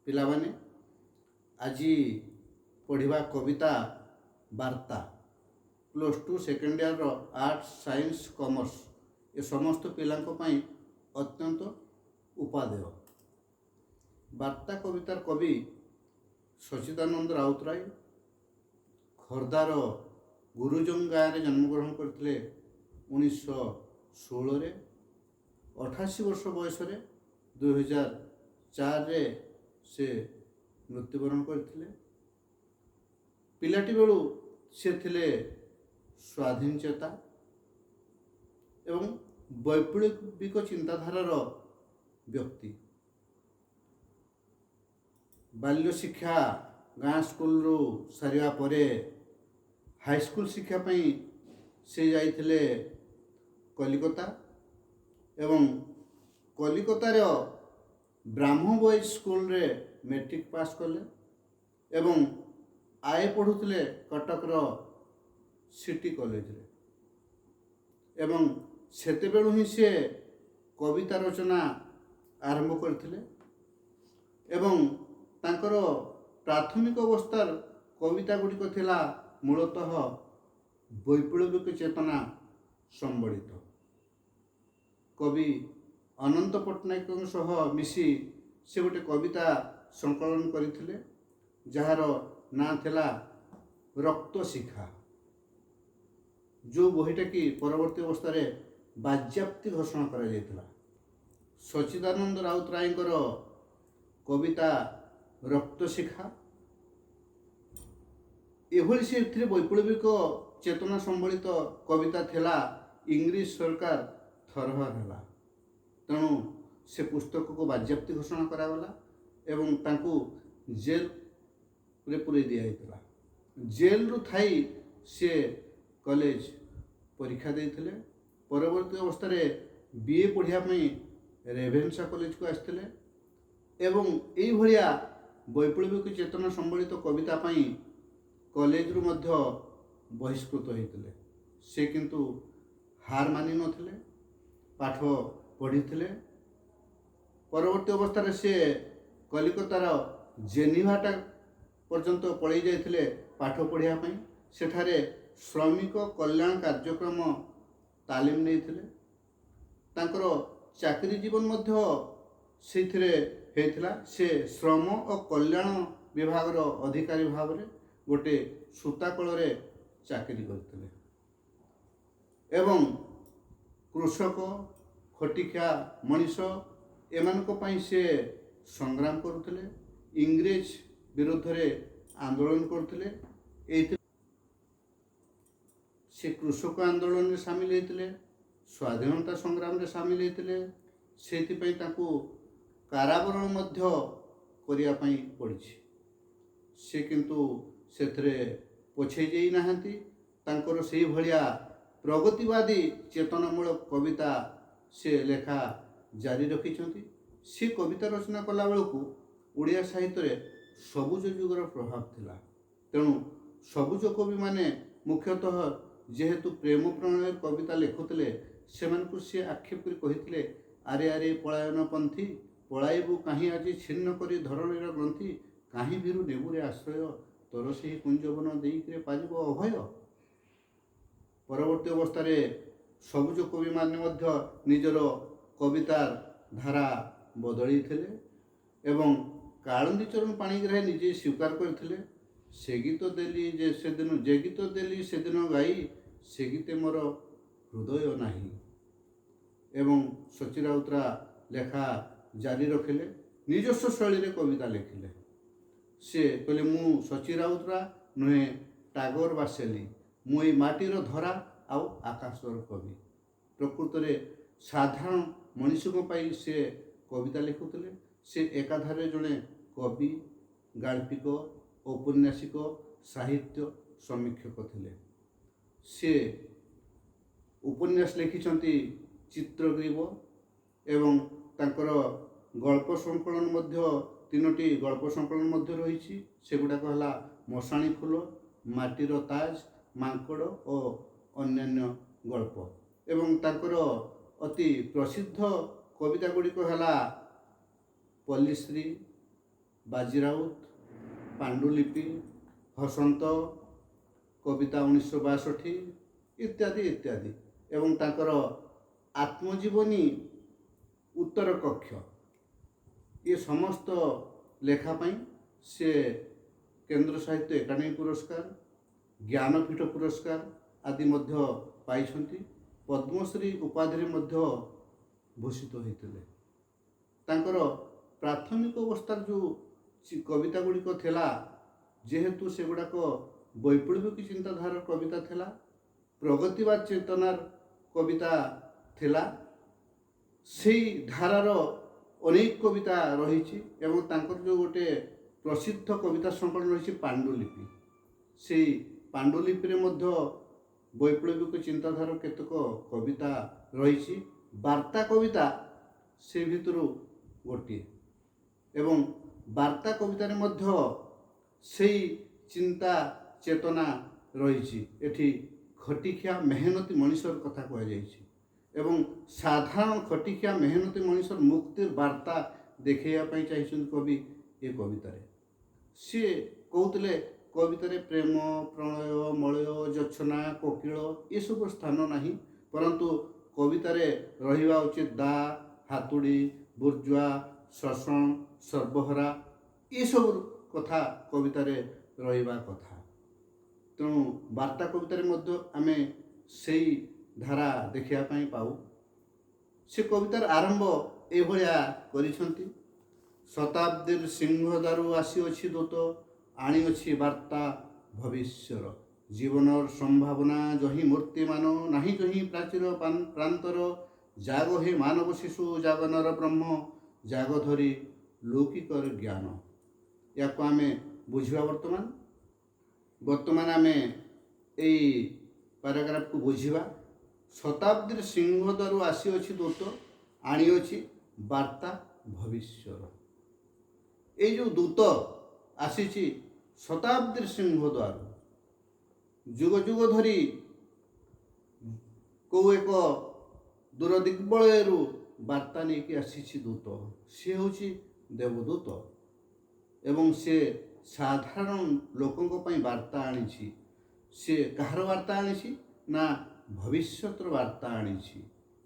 ପିଲାମାନେ, ଆଜି ପଢ଼ିବା କବିତା ବାର୍ତ୍ତା। ପ୍ଲସ୍ ଟୁ ସେକେଣ୍ଡ ଇୟର୍ର ଆର୍ଟ୍ସ, ସାଇନ୍ସ, କମର୍ସ ଏ ସମସ୍ତ ପିଲାଙ୍କ ପାଇଁ ଅତ୍ୟନ୍ତ ଉପାଦେୟ। ବାର୍ତ୍ତା କବିତାର କବି ସଚ୍ଚିଦାନନ୍ଦ ରାଉତରାୟ ଖୋର୍ଦ୍ଧାର ଗୁରୁଜଙ୍ଗ ଗାଁରେ ଜନ୍ମଗ୍ରହଣ କରିଥିଲେ 1916ରେ। 88 ବର୍ଷ ବୟସରେ 2004ରେ ସେ ମୃତ୍ୟୁବରଣ କରିଥିଲେ। ପିଲାଟି ବେଳୁ ସେ ଥିଲେ ସ୍ୱାଧୀନ ଚେତା ଏବଂ ବୈପ୍ଳବିକ ଚିନ୍ତାଧାରାର ବ୍ୟକ୍ତି। ବାଲ୍ୟ ଶିକ୍ଷା ଗାଁ ସ୍କୁଲରୁ ସାରିବା ପରେ ହାଇସ୍କୁଲ ଶିକ୍ଷା ପାଇଁ ସେ ଯାଇଥିଲେ କଲିକତା ଏବଂ କଲିକତାର ବ୍ରାହ୍ମ ବଏଜ୍ ସ୍କୁଲରେ ମେଟ୍ରିକ୍ ପାସ୍ କଲେ ଏବଂ ଆଏ ପଢ଼ୁଥିଲେ କଟକର ସିଟି କଲେଜରେ। ଏବଂ ସେତେବେଳୁ ହିଁ ସେ କବିତା ରଚନା ଆରମ୍ଭ କରିଥିଲେ ଏବଂ ତାଙ୍କର ପ୍ରାଥମିକ ଅବସ୍ଥାର କବିତା ଗୁଡ଼ିକ ଥିଲା ମୂଳତଃ ବୈପ୍ଳବିକ ଚେତନା ସମ୍ବଳିତ। କବି ଅନନ୍ତ ପଟ୍ଟନାୟକଙ୍କ ସହ ମିଶି ସେ ଗୋଟେ କବିତା ସଂକଳନ କରିଥିଲେ, ଯାହାର ନାଁ ଥିଲା ରକ୍ତଶିଖା, ଯେଉଁ ବହିଟା କି ପରବର୍ତ୍ତୀ ଅବସ୍ଥାରେ ବାଜ୍ୟାପ୍ତି ଘୋଷଣା କରାଯାଇଥିଲା। ସଚ୍ଚିଦାନନ୍ଦ ରାଉତରାୟଙ୍କର କବିତା ରକ୍ତଶିଖା ଏଭଳି ସେ ଏଥିରେ ବୈପ୍ଳବିକ ଚେତନା ସମ୍ବଳିତ କବିତା ଥିଲା, ଇଂରେଜ ସରକାର ଥରହର ହେଲା। ତେଣୁ ସେ ପୁସ୍ତକକୁ ବାଜ୍ୟାପ୍ତି ଘୋଷଣା କରାଗଲା ଏବଂ ତାଙ୍କୁ ଜେଲରେ ପୁରେଇ ଦିଆଯାଇଥିଲା। ଜେଲରୁ ଥାଇ ସେ କଲେଜ ପରୀକ୍ଷା ଦେଇଥିଲେ। ପରବର୍ତ୍ତୀ ଅବସ୍ଥାରେ ବିଏ ପଢ଼ିବା ପାଇଁ ରେଭେନ୍ସା କଲେଜକୁ ଆସିଥିଲେ ଏବଂ ଏଇଭଳିଆ ବୈପ୍ଳବିକ ଚେତନା ସମ୍ବଳିତ କବିତା ପାଇଁ କଲେଜରୁ ମଧ୍ୟ ବହିଷ୍କୃତ ହୋଇଥିଲେ। ସେ କିନ୍ତୁ ହାର ମାନି ନଥିଲେ, ପାଠ ପଢ଼ିଥିଲେ। ପରବର୍ତ୍ତୀ ଅବସ୍ଥାରେ ସେ କଲିକତାର ଜେନିଭାଟା ପର୍ଯ୍ୟନ୍ତ ପଳେଇ ଯାଇଥିଲେ ପାଠ ପଢ଼ିବା ପାଇଁ। ସେଠାରେ ଶ୍ରମିକ କଲ୍ୟାଣ କାର୍ଯ୍ୟକ୍ରମ ତାଲିମ ନେଇଥିଲେ। ତାଙ୍କର ଚାକିରି ଜୀବନ ମଧ୍ୟ ସେଇଥିରେ ହେଇଥିଲା। ସେ ଶ୍ରମ ଓ କଲ୍ୟାଣ ବିଭାଗର ଅଧିକାରୀ ଭାବରେ ଗୋଟେ ସୂତାକଳରେ ଚାକିରି କରିଥିଲେ ଏବଂ କୃଷକ, ଖଟିଖିଆ ମଣିଷ ଏମାନଙ୍କ ପାଇଁ ସେ ସଂଗ୍ରାମ କରୁଥିଲେ, ଇଂରେଜ ବିରୁଦ୍ଧରେ ଆନ୍ଦୋଳନ କରୁଥିଲେ। ଏଇଥିରେ ସେ କୃଷକ ଆନ୍ଦୋଳନରେ ସାମିଲ ହେଇଥିଲେ, ସ୍ୱାଧୀନତା ସଂଗ୍ରାମରେ ସାମିଲ ହେଇଥିଲେ। ସେଇଥିପାଇଁ ତାଙ୍କୁ କାରାବରଣ ମଧ୍ୟ କରିବା ପାଇଁ ପଡ଼ିଛି। ସେ କିନ୍ତୁ ସେଥିରେ ପଛେଇ ଯାଇନାହାନ୍ତି। ତାଙ୍କର ସେଇଭଳିଆ ପ୍ରଗତିବାଦୀ ଚେତନାମୂଳକ କବିତା ସେ ଲେଖା ଜାରି ରଖିଛନ୍ତି। ସେ କବିତା ରଚନା କଲାବେଳକୁ ଓଡ଼ିଆ ସାହିତ୍ୟରେ ସବୁଜ ଯୁଗର ପ୍ରଭାବ ଥିଲା। ତେଣୁ ସବୁଜ କବିମାନେ ମୁଖ୍ୟତଃ ଯେହେତୁ ପ୍ରେମ ପ୍ରଣୟର କବିତା ଲେଖୁଥିଲେ, ସେମାନଙ୍କୁ ସିଏ ଆକ୍ଷେପ କରି କହିଥିଲେ, "ଆରେ ଆରେ ପଳାୟନ ପନ୍ଥୀ, ପଳାଇବୁ କାହିଁ ଆଜି ଛିନ୍ନ କରି ଧରଣୀର ଗ୍ରନ୍ଥି? କାହିଁ ଭୀରୁ ନେବୁରେ ଆଶ୍ରୟ? ତୋର ସେହି କୁଞ୍ଜବନ ଦେଇକିରେ ପାରିବ ଅଭୟ?" ପରବର୍ତ୍ତୀ ଅବସ୍ଥାରେ ସବୁଜ କବିମାନେ ମଧ୍ୟ ନିଜର କବିତାର ଧାରା ବଦଳେଇଥିଲେ ଏବଂ କାଳନ୍ଦୀ ଚରଣ ପାଣିଗ୍ରାହୀ ନିଜେ ସ୍ୱୀକାର କରିଥିଲେ, "ସେ ଗୀତ ଦେଲି ଯେ ସେଦିନ, ଯେ ଗୀତ ଦେଲି ସେଦିନ ଗାଇ, ସେ ଗୀତେ ମୋର ହୃଦୟ ନାହିଁ।" ଏବଂ ସଚି ରାଉତରା ଲେଖା ଜାରି ରଖିଲେ, ନିଜସ୍ୱ ଶୈଳୀରେ କବିତା ଲେଖିଲେ। ସେ କହିଲେ, "ମୁଁ ସଚି ରାଉତରା ନୁହେଁ ଟାଗୋର ବା ସେଲି, ମୁଁ ଏଇ ମାଟିର ଧରା ଆଉ ଆକାଶର କବି।" ପ୍ରକୃତରେ ସାଧାରଣ ମଣିଷଙ୍କ ପାଇଁ ସେ କବିତା ଲେଖୁଥିଲେ। ସେ ଏକାଧାରରେ ଜଣେ କବି, ଗାଳ୍ପିକ, ଔପନ୍ୟାସିକ, ସାହିତ୍ୟ ସମୀକ୍ଷକ ଥିଲେ। ସେ ଉପନ୍ୟାସ ଲେଖିଛନ୍ତି ଚିତ୍ରଗ୍ରୀବ ଏବଂ ତାଙ୍କର ଗଳ୍ପ ସଂକଳନ ମଧ୍ୟ, ତିନୋଟି ଗଳ୍ପ ସଂକଳନ ମଧ୍ୟ ରହିଛି। ସେଗୁଡ଼ାକ ହେଲା ମଶାଣି ଫୁଲ, ମାଟିର ତାଜ, ମାଙ୍କଡ଼ ଓ ଅନ୍ୟାନ୍ୟ ଗଳ୍ପ। ଏବଂ ତାଙ୍କର ଅତି ପ୍ରସିଦ୍ଧ କବିତା ଗୁଡ଼ିକ ହେଲା ପଲ୍ଲୀଶ୍ରୀ, ବାଜିରାଉତ, ପାଣ୍ଡୁଲିପି, ହସନ୍ତ, କବିତା 1962 ଇତ୍ୟାଦି ଇତ୍ୟାଦି ଏବଂ ତାଙ୍କର ଆତ୍ମଜୀବନୀ ଉତ୍ତର କକ୍ଷ। ଏ ସମସ୍ତ ଲେଖା ପାଇଁ ସେ କେନ୍ଦ୍ର ସାହିତ୍ୟ ଏକାଡେମୀ ପୁରସ୍କାର, ଜ୍ଞାନପୀଠ ପୁରସ୍କାର ଆଦି ମଧ୍ୟ ପାଇଛନ୍ତି। ପଦ୍ମଶ୍ରୀ ଉପାଧିରେ ମଧ୍ୟ ଭୂଷିତ ହୋଇଥିଲେ। ତାଙ୍କର ପ୍ରାଥମିକ ଅବସ୍ଥାର ଯେଉଁ କବିତା ଗୁଡ଼ିକ ଥିଲା, ଯେହେତୁ ସେଗୁଡ଼ାକ ବୈପ୍ଳବିକ ଚିନ୍ତାଧାରାର କବିତା ଥିଲା, ପ୍ରଗତିବାଦ ଚେତନାର କବିତା ଥିଲା, ସେଇ ଧାରାର ଅନେକ କବିତା ରହିଛି। ଏବଂ ତାଙ୍କର ଯେଉଁ ଗୋଟେ ପ୍ରସିଦ୍ଧ କବିତା ସଂକଳନ ରହିଛି ପାଣ୍ଡୁଲିପି, ସେଇ ପାଣ୍ଡୁଲିପିରେ ମଧ୍ୟ ବୈପ୍ଳବିକ ଚିନ୍ତାଧାରାର କେତେକ କବିତା ରହିଛି। ବାର୍ତ୍ତା କବିତା ସେ ଭିତରୁ ଗୋଟିଏ ଏବଂ ବାର୍ତ୍ତା କବିତାରେ ମଧ୍ୟ ସେଇ ଚିନ୍ତା ଚେତନା ରହିଛି। ଏଠି ଖଟିଖିଆ ମେହନତି ମଣିଷର କଥା କୁହାଯାଇଛି ଏବଂ ସାଧାରଣ ଖଟିଖିଆ ମେହନତି ମଣିଷର ମୁକ୍ତିର ବାର୍ତ୍ତା ଦେଖାଇବା ପାଇଁ ଚାହିଁଛନ୍ତି କବି ଏ କବିତାରେ। ସିଏ କହୁଥିଲେ କବିତାରେ ପ୍ରେମ, ପ୍ରଣୟ, ମଳୟ, ଜୋତ୍ସ୍ନା, କୋକିଳ ଏସବୁ ସ୍ଥାନ ନାହିଁ, ପରନ୍ତୁ କବିତାରେ ରହିବା ଉଚିତ ଦା, ହାତୁଡ଼ି, ବୁର୍ଜୁଆ, ଶୋଷଣ, ସର୍ବହରା ଏସବୁ କଥା କବିତାରେ ରହିବା କଥା। ତେଣୁ ବାର୍ତ୍ତା କବିତାରେ ମଧ୍ୟ ଆମେ ସେଇ ଧାରା ଦେଖିବା ପାଇଁ ପାଉ। ସେ କବିତାର ଆରମ୍ଭ ଏଇଭଳିଆ କରିଛନ୍ତି। ଶତାବ୍ଦୀର ସିଂହଦ୍ୱାରୁ ଆସିଅଛି ଦୂତ, ଆଣିଅଛି ବାର୍ତ୍ତା ଭବିଷ୍ୟର। ଜୀବନର ସମ୍ଭାବନା ଯହିଁ ମୂର୍ତ୍ତିମାନ, ନାହିଁ ଯହିଁ ପ୍ରାଚୀର ପ୍ରାନ୍ତର। ଜାଗ ହେ ମାନବ ଶିଶୁ, ଜାଗ ନର ବ୍ରହ୍ମ, ଜାଗ ଧରି ଲୌକିକର ଜ୍ଞାନ। ୟାକୁ ଆମେ ବୁଝିବା ବର୍ତ୍ତମାନ। ବର୍ତ୍ତମାନ ଆମେ ଏଇ ପାରାଗ୍ରାଫକୁ ବୁଝିବା। ଶତାବ୍ଦୀର ସିଂହଦ୍ୱାରୁ ଆସିଅଛି ଦୂତ, ଆଣିଅଛି ବାର୍ତ୍ତା ଭବିଷ୍ୟର। ଏଇ ଯେଉଁ ଦୂତ ଆସିଛି ଶତାବ୍ଦୀର ସିଂହଦ୍ୱାରୁ, ଯୁଗ ଯୁଗ ଧରି କେଉଁ ଏକ ଦୂର ଦିଗ୍ବଳୟରୁ ବାର୍ତ୍ତା ନେଇକି ଆସିଛି ଦୂତ। ସିଏ ହେଉଛି ଦେବଦୂତ ଏବଂ ସେ ସାଧାରଣ ଲୋକଙ୍କ ପାଇଁ ବାର୍ତ୍ତା ଆଣିଛି। ସେ କାହାର ବାର୍ତ୍ତା ଆଣିଛି ନା ଭବିଷ୍ୟତର ବାର୍ତ୍ତା ଆଣିଛି।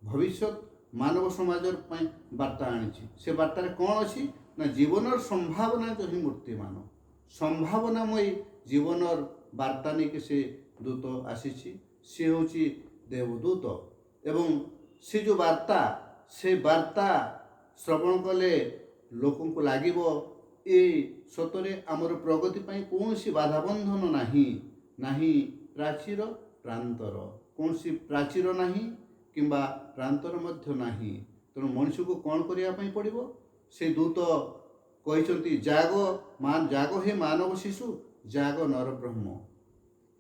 ଭବିଷ୍ୟତ ମାନବ ସମାଜର ପାଇଁ ବାର୍ତ୍ତା ଆଣିଛି। ସେ ବାର୍ତ୍ତାରେ କ'ଣ ଅଛି ନା ଜୀବନର ସମ୍ଭାବନା ଯହିଁ ମୂର୍ତ୍ତିମାନ, ସମ୍ଭାବନାମୟୀ ଜୀବନର ବାର୍ତ୍ତା ନେଇକି ସେ ଦୂତ ଆସିଛି। ସେ ହେଉଛି ଦେବଦୂତ ଏବଂ ସେ ଯେଉଁ ବାର୍ତ୍ତା, ସେ ବାର୍ତ୍ତା ଶ୍ରବଣ କଲେ ଲୋକଙ୍କୁ ଲାଗିବ ଏ ସତରେ ଆମର ପ୍ରଗତି ପାଇଁ କୌଣସି ବାଧାବନ୍ଧନ ନାହିଁ, ନାହିଁ ପ୍ରାଚୀର ପ୍ରାନ୍ତର, କୌଣସି ପ୍ରାଚୀର ନାହିଁ କିମ୍ବା ପ୍ରାନ୍ତର ମଧ୍ୟ ନାହିଁ। ତେଣୁ ମଣିଷକୁ କ'ଣ କରିବା ପାଇଁ ପଡ଼ିବ? ସେ ଦୂତ କହିଛନ୍ତି, ଜାଗ ଜାଗ ହେ ମାନବ ଶିଶୁ, ଜାଗ ନର ବ୍ରହ୍ମ।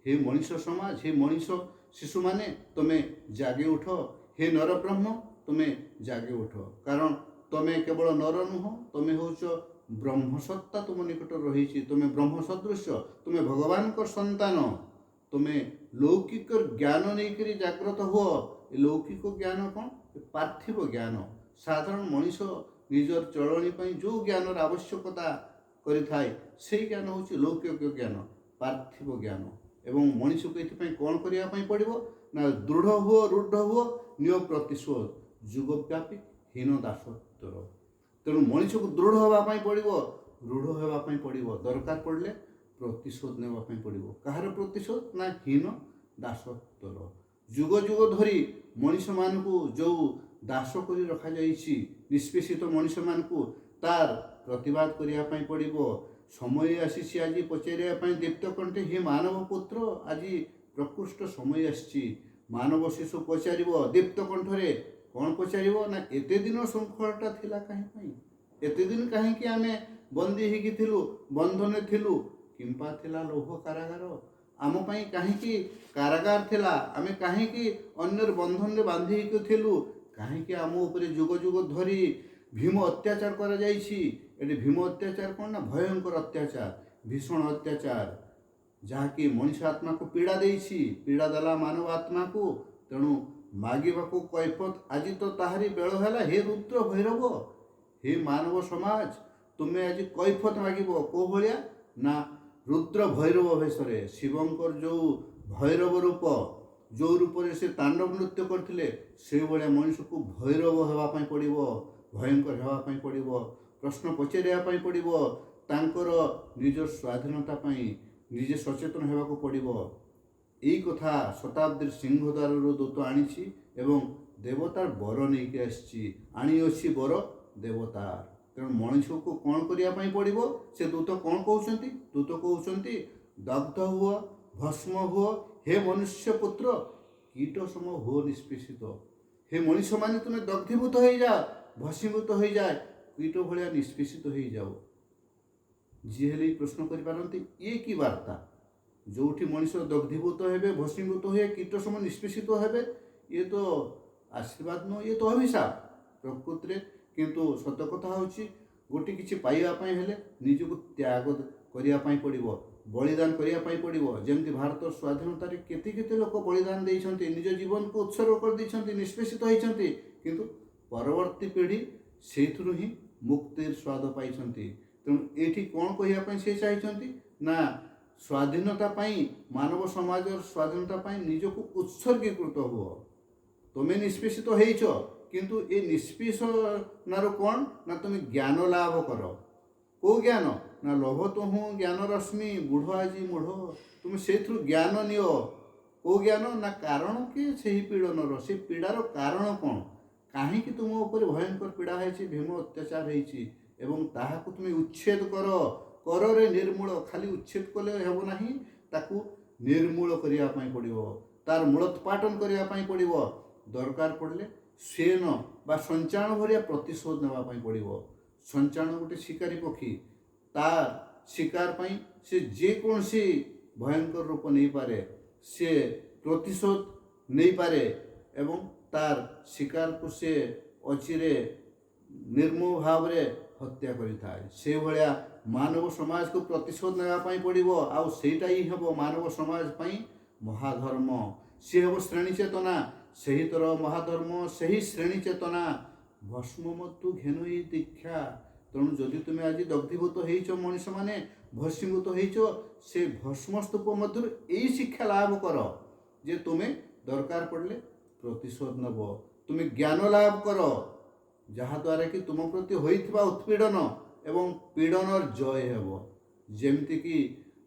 ହେ ମଣିଷ ସମାଜ, ହେ ମଣିଷ ଶିଶୁମାନେ, ତୁମେ ଜାଗି ଉଠ। ହେ ନର ବ୍ରହ୍ମ, ତୁମେ ଜାଗି ଉଠ। କାରଣ ତୁମେ କେବଳ ନର ନୁହଁ, ତୁମେ ହେଉଛ ବ୍ରହ୍ମସତ୍ତା, ତୁମ ନିକଟରେ ରହିଛି। ତୁମେ ବ୍ରହ୍ମ ସଦୃଶ୍ୟ, ତୁମେ ଭଗବାନଙ୍କ ସନ୍ତାନ। ତୁମେ ଲୌକିକ ଜ୍ଞାନ ନେଇକରି ଜାଗ୍ରତ ହୁଅ। ଏ ଲୌକିକ ଜ୍ଞାନ କ'ଣ? ପାର୍ଥିବ ଜ୍ଞାନ। ସାଧାରଣ ମଣିଷ ନିଜର ଚଳଣି ପାଇଁ ଯେଉଁ ଜ୍ଞାନର ଆବଶ୍ୟକତା କରିଥାଏ, ସେଇ ଜ୍ଞାନ ହେଉଛି ଲୌକିକ ଜ୍ଞାନ, ପାର୍ଥିବ ଜ୍ଞାନ। ଏବଂ ମଣିଷକୁ ଏଥିପାଇଁ କ'ଣ କରିବା ପାଇଁ ପଡ଼ିବ ନା ଦୃଢ଼ ହୁଅ, ରୂଢ଼ ହୁଅ, ନିଅ ପ୍ରତିଶୋଧ ଯୁଗବ୍ୟାପୀ ହୀନ ଦାସତ୍ୱର। ତେଣୁ ମଣିଷକୁ ଦୃଢ଼ ହେବା ପାଇଁ ପଡ଼ିବ, ରୂଢ଼ ହେବା ପାଇଁ ପଡ଼ିବ, ଦରକାର ପଡ଼ିଲେ ପ୍ରତିଶୋଧ ନେବା ପାଇଁ ପଡ଼ିବ। କାହାର ପ୍ରତିଶୋଧ ନା ହୀନ ଦାସତ୍ୱର। ଯୁଗ ଯୁଗ ଧରି ମଣିଷମାନଙ୍କୁ ଯେଉଁ ଦାସ କରି ରଖାଯାଇଛି, ନିଷ୍ପେଷିତ ମଣିଷମାନଙ୍କୁ, ତାର ପ୍ରତିବାଦ କରିବା ପାଇଁ ପଡ଼ିବ। ସମୟ ଆସିଛି ଆଜି ପଚାରିବା ପାଇଁ ଦୀପ୍ତ କଣ୍ଠେ, ହେ ମାନବ ପୁତ୍ର, ଆଜି ପ୍ରକୃଷ୍ଟ ସମୟ ଆସିଛି। ମାନବ ଶିଶୁ ପଚାରିବ ଦୀପ୍ତ କଣ୍ଠରେ, କ'ଣ ପଚାରିବ ନା ଏତେ ଦିନ ଶୃଙ୍ଖଳଟା ଥିଲା କାହିଁ ପାଇଁ? ଏତେ ଦିନ କାହିଁକି ଆମେ ବନ୍ଦୀ ହେଇକି ଥିଲୁ, ବନ୍ଧନରେ ଥିଲୁ? କିମ୍ବା ଥିଲା ଲୌହ କାରାଗାର ଆମ ପାଇଁ? କାହିଁକି କାରାଗାର ଥିଲା? ଆମେ କାହିଁକି ଅନ୍ୟର ବନ୍ଧନରେ ବାନ୍ଧି ହେଇକି ଥିଲୁ? କାହିଁକି ଆମ ଉପରେ ଯୁଗ ଯୁଗ ଧରି ଭୀମ ଅତ୍ୟାଚାର କରାଯାଇଛି? ଏଠି ଭୀମ ଅତ୍ୟାଚାର କ'ଣ ନା ଭୟଙ୍କର ଅତ୍ୟାଚାର, ଭୀଷଣ ଅତ୍ୟାଚାର, ଯାହାକି ମଣିଷ ଆତ୍ମାକୁ ପୀଡ଼ା ଦେଇଛି, ପୀଡ଼ା ଦେଲା ମାନବ ଆତ୍ମାକୁ। ତେଣୁ ମାଗିବାକୁ କୈଫତ ଆଜି ତ ତାହାରି ବେଳ ହେଲା। ହେ ରୁଦ୍ର ଭୈରବ, ହେ ମାନବ ସମାଜ, ତୁମେ ଆଜି କୈଫତ ମାଗିବ। କେଉଁ ଭଳିଆ ନା ରୁଦ୍ର ଭୈରବ ବେଶରେ, ଶିବଙ୍କର ଯେଉଁ ଭୈରବ ରୂପ, ଯେଉଁ ରୂପରେ ସେ ତାଣ୍ଡବ ନୃତ୍ୟ କରିଥିଲେ, ସେଇଭଳିଆ ମଣିଷକୁ ଭୈରବ ହେବା ପାଇଁ ପଡ଼ିବ, ଭୟଙ୍କର ହେବା ପାଇଁ ପଡ଼ିବ, ପ୍ରଶ୍ନ ପଚାରିବା ପାଇଁ ପଡ଼ିବ, ତାଙ୍କର ନିଜ ସ୍ୱାଧୀନତା ପାଇଁ ନିଜେ ସଚେତନ ହେବାକୁ ପଡ଼ିବ। ଏଇ କଥା ଶତାବ୍ଦୀର ସିଂହଦ୍ୱାରରୁ ଦୂତ ଆଣିଛି ଏବଂ ଦେବତାର ବର ନେଇକି ଆସିଛି। ଆଣିଅଛି ବର ଦେବତା। ତେଣୁ ମଣିଷକୁ କ'ଣ କରିବା ପାଇଁ ପଡ଼ିବ? ସେ ଦୂତ କ'ଣ କହୁଛନ୍ତି? ଦୂତ କହୁଛନ୍ତି, ଦଗ୍ଧ ହୁଅ, ଭସ୍ମ ହୁଅ, ହେ ମନୁଷ୍ୟ ପୁତ୍ର, କୀଟ ସମ ହୁଅ ନିଷ୍ପେଷିତ। ହେ ମଣିଷମାନେ, ତୁମେ ଦଗ୍ଧୀଭୂତ ହେଇଯାଅ, ଭସ୍ମୀଭୂତ ହେଇଯାଏ, କୀଟ ଭଳିଆ ନିଷ୍ପେଷିତ ହେଇଯାଅ। ଯିଏ ହେଲେ ବି ପ୍ରଶ୍ନ କରିପାରନ୍ତି, ଇଏ କି ବାର୍ତ୍ତା ଯେଉଁଠି ମଣିଷ ଦଗ୍ଧୀଭୂତ ହେବେ, ଭସ୍ମୀଭୂତ ହୁଏ, କୀଟ ସମ ନିଷ୍ପେଷିତ ହେବେ? ଇଏ ତ ଆଶୀର୍ବାଦ ନୁହଁ, ଇଏ ତ ଅଭିଶାପ ପ୍ରକୃତିରେ। କିନ୍ତୁ ସତ କଥା ହେଉଛି, ଗୋଟେ କିଛି ପାଇବା ପାଇଁ ହେଲେ ନିଜକୁ ତ୍ୟାଗ କରିବା ପାଇଁ ପଡ଼ିବ, ବଳିଦାନ କରିବା ପାଇଁ ପଡ଼ିବ। ଯେମିତି ଭାରତର ସ୍ୱାଧୀନତାରେ କେତେ କେତେ ଲୋକ ବଳିଦାନ ଦେଇଛନ୍ତି, ନିଜ ଜୀବନକୁ ଉତ୍ସର୍ଗ କରିଦେଇଛନ୍ତି, ନିଷ୍ପେଷିତ ହେଇଛନ୍ତି, କିନ୍ତୁ ପରବର୍ତ୍ତୀ ପିଢ଼ି ସେଇଥିରୁ ହିଁ ମୁକ୍ତିର ସ୍ୱାଦ ପାଇଛନ୍ତି। ତେଣୁ ଏଇଠି କ'ଣ କହିବା ପାଇଁ ସେ ଚାହିଁଛନ୍ତି ନା ସ୍ୱାଧୀନତା ପାଇଁ, ମାନବ ସମାଜର ସ୍ୱାଧୀନତା ପାଇଁ ନିଜକୁ ଉତ୍ସର୍ଗୀକୃତ ହୁଅ। ତୁମେ ନିଷ୍ପେଷିତ ହେଇଛ, କିନ୍ତୁ ଏ ନିଷ୍ପେଷନାରୁ କ'ଣ ନା ତୁମେ ଜ୍ଞାନ ଲାଭ କର। କେଉଁ ଜ୍ଞାନ? ନା ଲଭ ତୁହୁ ଜ୍ଞାନ ରଶ୍ମି ବୁଢ଼ ଆଜି ମୂଢ଼। ତୁମେ ସେଇଥିରୁ ଜ୍ଞାନ ନିଅ। କେଉଁ ଜ୍ଞାନ? ନା କାରଣ କି ସେହି ପୀଡ଼ନର, ସେ ପୀଡ଼ାର କାରଣ କ'ଣ, କାହିଁକି ତୁମ ଉପରେ ଭୟଙ୍କର ପୀଡ଼ା ହେଇଛି, ଭୀମ ଅତ୍ୟାଚାର ହେଇଛି, ଏବଂ ତାହାକୁ ତୁମେ ଉଚ୍ଛେଦ କର। କରରେ ନିର୍ମୂଳ। ଖାଲି ଉଚ୍ଛେଦ କଲେ ହେବ ନାହିଁ, ତାକୁ ନିର୍ମୂଳ କରିବା ପାଇଁ ପଡ଼ିବ, ତାର ମୂଳୋତ୍ପାଟନ କରିବା ପାଇଁ ପଡ଼ିବ। ଦରକାର ପଡ଼ିଲେ ସେନ ବା ସଞ୍ଚାଣ ଭଳିଆ ପ୍ରତିଶୋଧ ନେବା ପାଇଁ ପଡ଼ିବ। ସଞ୍ଚାଣ ଗୋଟେ ଶିକାରୀ ପକ୍ଷୀ, ତା ଶିକାର ପାଇଁ ସେ ଯେକୌଣସି ଭୟଙ୍କର ରୂପ ନେଇପାରେ, ସେ ପ୍ରତିଶୋଧ ନେଇପାରେ ଏବଂ ତାର ଶିକାରକୁ ସେ ଅଚିରେ ନିର୍ମମ ଭାବରେ ହତ୍ୟା କରିଥାଏ। ସେଇଭଳିଆ ମାନବ ସମାଜକୁ ପ୍ରତିଶୋଧ ନେବା ପାଇଁ ପଡ଼ିବ, ଆଉ ସେଇଟା ହିଁ ହେବ ମାନବ ସମାଜ ପାଇଁ ମହାଧର୍ମ। ସିଏ ହେବ ଶ୍ରେଣୀ ଚେତନା। ସେହିତର ମହାଧର୍ମ ସେହି ଶ୍ରେଣୀ ଚେତନା। ଭସ୍ମ ମତୁ ଘେନୁ ଏଇ ଦୀକ୍ଷା। ତେଣୁ ଯଦି ତୁମେ ଆଜି ଦଗ୍ଧୀଭୂତ ହେଇଛ, ମଣିଷମାନେ ଭସ୍ମୀଭୂତ ହେଇଛ, ସେ ଭସ୍ମସ୍ତୂପ ମଧ୍ୟରୁ ଏଇ ଶିକ୍ଷା ଲାଭ କର ଯେ ତୁମେ ଦରକାର ପଡ଼ିଲେ ପ୍ରତିଶୋଧ ନେବ। ତୁମେ ଜ୍ଞାନ ଲାଭ କର, ଯାହାଦ୍ୱାରା କି ତୁମ ପ୍ରତି ହୋଇଥିବା ଉତ୍ପୀଡ଼ନ ଏବଂ ପୀଡ଼ନର ଜୟ ହେବ। ଯେମିତିକି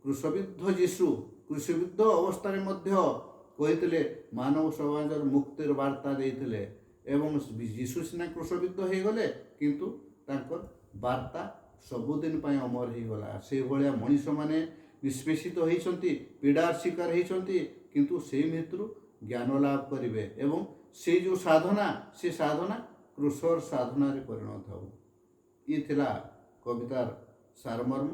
କୃଷବିଦ୍ଧ ଯୀଶୁ କୃଷବିଦ୍ଧ ଅବସ୍ଥାରେ ମଧ୍ୟ କହିଥିଲେ, ମାନବ ସମାଜର ମୁକ୍ତିର ବାର୍ତ୍ତା ଦେଇଥିଲେ। ଏବଂ ଯୀଶୁ ସିନା କୃଷବିଦ୍ଧ ହେଇଗଲେ, କିନ୍ତୁ ତାଙ୍କର ବାର୍ତ୍ତା ସବୁଦିନ ପାଇଁ ଅମର ହେଇଗଲା। ସେଇଭଳିଆ ମଣିଷମାନେ ନିଷ୍ପେଷିତ ହେଇଛନ୍ତି, ପୀଡ଼ାର ଶିକାର ହେଇଛନ୍ତି, କିନ୍ତୁ ସେଇ ଭିତରୁ ଜ୍ଞାନ ଲାଭ କରିବେ ଏବଂ ସେଇ ଯେଉଁ ସାଧନା, ସେ ସାଧନା କୃଷର ସାଧନାରେ ପରିଣତ ହେବ। ଇଏ ଥିଲା କବିତାର ସାରମର୍ମ।